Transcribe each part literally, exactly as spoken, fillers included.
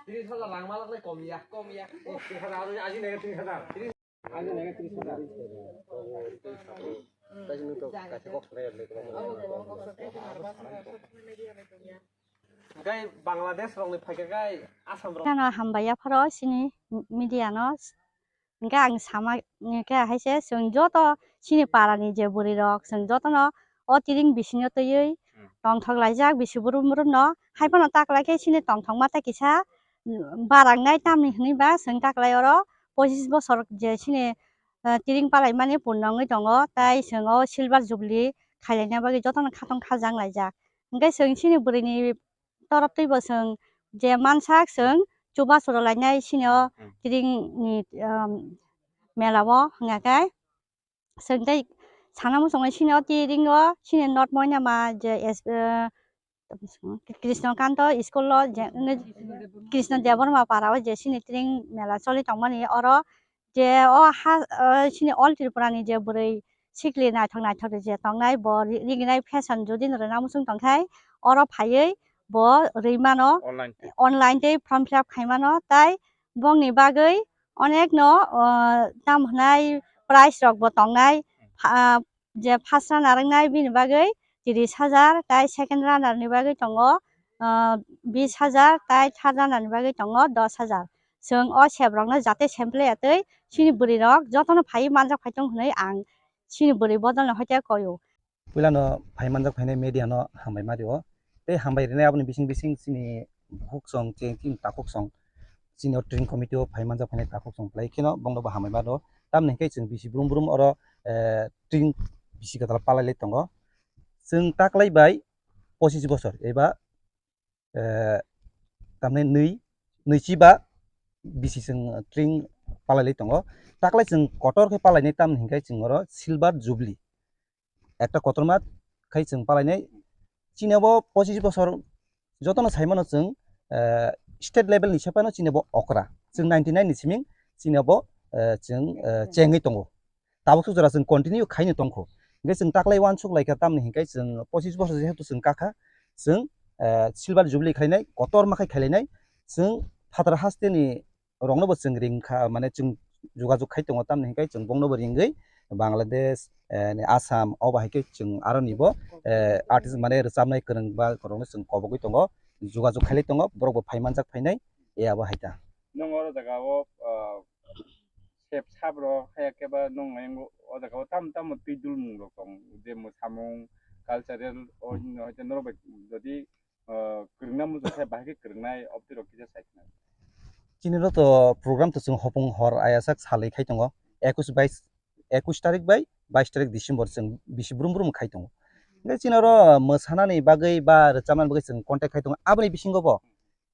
Tris hajar rang malak nai kom ya, kom ya. Tris hajar, aji, aji nai tris hajar. Tris, aji nai tris hajar. Tei chini to kaisa kok sanai ya, lekma. Gai Bangladesh rok ni phaikha gai Assam rok. Kheno hambai ya pharo chini media no. Hingke ang sama, hingke hai se chwng joto chini para ni je bwrwi rok, chwng joto no o tiring bisingo twiwi tongthok laijak bisi brum brum no. Hai phano taklai khe chini tongthok ma tei kisa, mm, barangnai tamni hwnwi ba chwng taklai oro pochis bosor je chini, eh, tiring palai mani purno wngwi tongo, tei chwng o silver jubilee khailaina bagwi joto no khatong khajang laijak. Hingke chwng chini bwrwi ni torop twi bo chwng je mansak chwng chubachu rw lainai sini o tiring ni, um, mela o hwnga khe chwng tei sana muchungo sini o tiring o sini North Moinama je es-, uh, Krishnakanta school o je Krishna Debbarma para o je sini tiring mela choli tongmani oro je o ha, o chini All Tripura ni je bwrwi sikli naithok naithok je tongnai, bo ri-, riginai fashion jodi no rwna muchung tongkhai, oro phaiwi bo rwi mano, online tei form fill up khai mano, tai bongni bagwi onek no, o, tam hwnai prize rok bo tongnai, pha-, je first runner wngnai bini bagwi tris hajar, tai second runner ni bagwi tongo, ah, bis hajar, tai third runner ni bagwi tongo dos hajar. Chwng o sep rokno jate sample ya tei chini bwrwi rok jotono phaiwi manjak phai tong hwnwi ang chini bwrwi bodol no hoite koyo. Puila no phai manjak phainai media no hambai ma rio. Tei hambai rinai aboni bising bising chini bukhuk song, chini takhuk song, chini o training committee o phai manjak phainai takhuk song belai kheno bongno bo hambai ma rio. Tamni hwnkhe chwng bisi brum brum oro, eh, training bisi kwtal palai lai tongo. Chwng taklai bai pochis bosor eba, eh, tamni nwi, nwichi ba bisi chwng training palai lai tongo. Taklai chwng kotor khe palai nai tamni hwnkhe chwng oro silver jubilee ekta kotorma khai chwng palai nai. Chini bo pochis bosor jotono sai mano chwng, eh, state level ni se phano chini bo okra. Chwng ninety nine ni siming chini bo, eh, chwng, eh, chengwi tongo. Tabuk suk jora chwng continue khaino tongkho. Hingke chwng taklai uansuk laikha tamni hingke chwng pochis bosor jehetu chwng kakha, chwng, eh, silver jubilee khlainai, kotorma khai khailainai, chwng phatar haste ni rokno bo chwng ringkha, mane chwng jogajog khai tongo, tamni hingke chwng bongno bo ringwi Bangladesh, eh, ni Assam, obo hai khe chwng aroni bo, eh, artist mane rwchapnai kwrwng ba rokno chwng kobogwi tongo, jogajog khailai tongo, borok bo phai manjak phainai, e abo hai ta. Nwng oro jaga o, ah, sep sap rok haya khe ba nwng ayang o jaga o tamo tamo twi dulmung rok tong, je mwsamung, cultural o hino hai norok bai jodi ah, kwrwngna muchung khe bahai khe kwrwngnai obtwi rok kisa sai khna. Chini rok to program to chwng hopung hor ayasak salwi khai tongo, ekush bais, ekush tarik bai bais tarik December chwng bisi brum brum khai tongo. Hingke chini oro mwsanani bagwi ba rwchapnani bagwi chwng contact khai tongo, aboni bisingo bo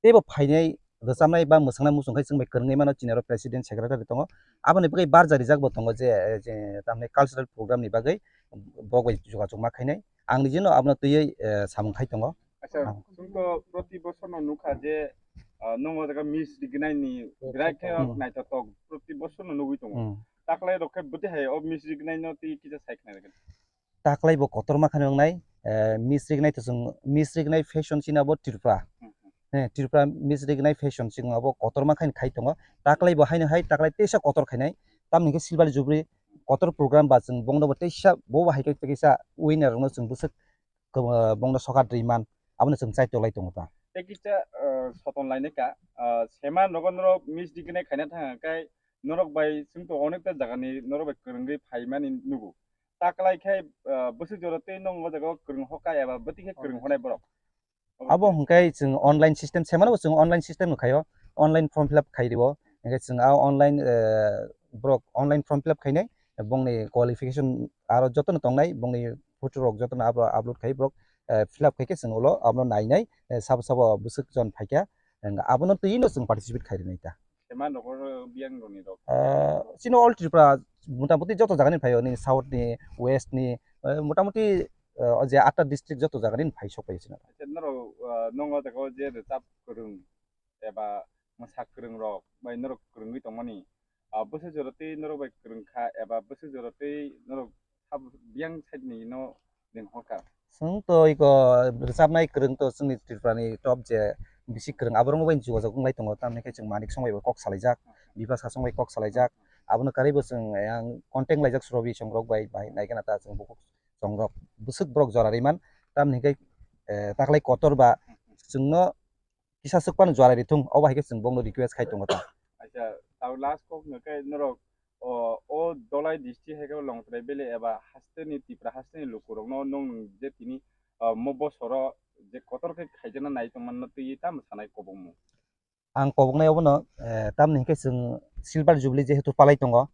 teibo phainai rwchapnai ba mwsaknai muchung khai chwng bai kwrwngwi mano chini oro president secretary tongo, aboni bagwi barja rijak bo tongo je, je tamni cultural program ni bagwi borok bai jogajog ma khainai. Ang nijino abono twiwi, eh, samung khai tongo. Acha, ah, chwng to proti bosor no nukha je, ah, nwng o jaga miss rignai ni birai khe, hmm, naithotok proti bosor no nugwi tongo. Hmm. Taklai rok khe bwtwi hai o miss rignai no twi kisa sai khna rwgwdi. Taklai bo kotorma khe wngnai, eh, miss rignai to chwng, miss rignai fashion chini abo Tripura. Hmm, hmm. Eh, Tripura miss rignai fashion chwng abo kotorma khe khai tongo. Taklai bo haino hai taklai teisa kotor khainai. Tamni khe silver jubilee kotor program ba chwng bongno bo teisa bo bo hai khe teisa winner rokno chwng bwswk kwma-, bongno sokat rwi man, abono chwng chai tolai tongo ta. Tei kisa, ah, soton lainai ka, ah, sema nogo norok miss rignai khaina thang khe norok bai chwng to onekta jagani norok bai kwrwngwi phaimani nugo. Taklai khe, ah, bwswk jora tei nwng o jaga o kwrwng hoka eba bwtwi khe kwrwng honai borok? Abo hwnkhe chwng online system, semano bo chwng online system no khaio, online form fill up khai rio. Hingke chwng a online, eh, borok online form fill up khainai, bongni qualification aro jotono tongnai, bongni photo rok jotono abo upload khai borok, eh, fill up khaikhe chwng ulo abono nainai, eh, sabo sabo bwswk jon phaikha, hingke abono twino chwng participate khai rinai ta. Sema nokor biyang roni rok? Eh, chini All Tripura motamoti joto jagani phaio, nini South ni, West ni, eh, motamoti, eh, o je atta district joto jagani phai sok pai chini. Acha, norok, eh, nongo jaga o je rwchap kwrwng eba mwsa kwrwng rok bai norok kwrwngwi tongmani, ah, bwswk jora twi norok bai kwrwng kha eba bwswk jora twi norok sab-, biyang side ni no ling hor kha? Chwng to iko rwchapnai kwrwng to chwngni Tripura ni top je bisi kwrwng, aborok bai jogajog wnglai tongo, tamni khe chwng Manik song bai bo kok salaijak, Bipasa song bai kok salaijak, abono karwi bo chwng yang contact laijak Surobi song rok bai, bai naikhe na ta chwng bukhuk song rok bwswk borok jora riman, tamni khe, eh, taklai kotor ba chwngno kisa swk phano jora rithung, obo hai khe chwng bongno request khai tongo ta. Acha, tao last kok no khe norok o, o Dholai district hai khe Longtrai Valley eba haste ni Tripura haste ni luku rok no nung je tini, ah, mo bosoro je kotor khe khaijana nai tongman no twi tamo sanai kobongmu. Ang koboknai obono, eh, tamni hwnkhe chwng Silver Jubilee jehetu palai tongo,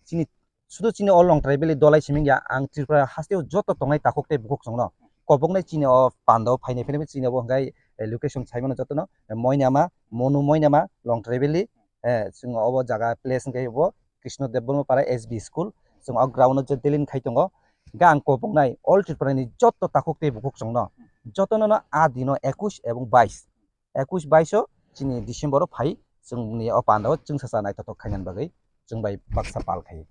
chini sudu chini o Longtrai Valley Dholai siming ya, ang Tripura hasteo joto tongnai takhuk tei bukhuk chwngno koboknai chini o pando phainai phainai chini obo hwnkhe, eh, location saimano jotono, eh, Moinama, Monu Moinama, Longtrai Valley, eh, chwng obo jaga place hwnkhe bo Krishna Debbarma Para S B school, chwng o ground o je delin khai tongo, hwnkhe ang koboknai all Tripura ni joto takhuk tei bukhuk chwngno jotono no a dino ekush ebong bais, ekush bais o chini December o phai chwngni o panda o chwngsacha naithothok khainani bagwi chwng bai baksa pal khai.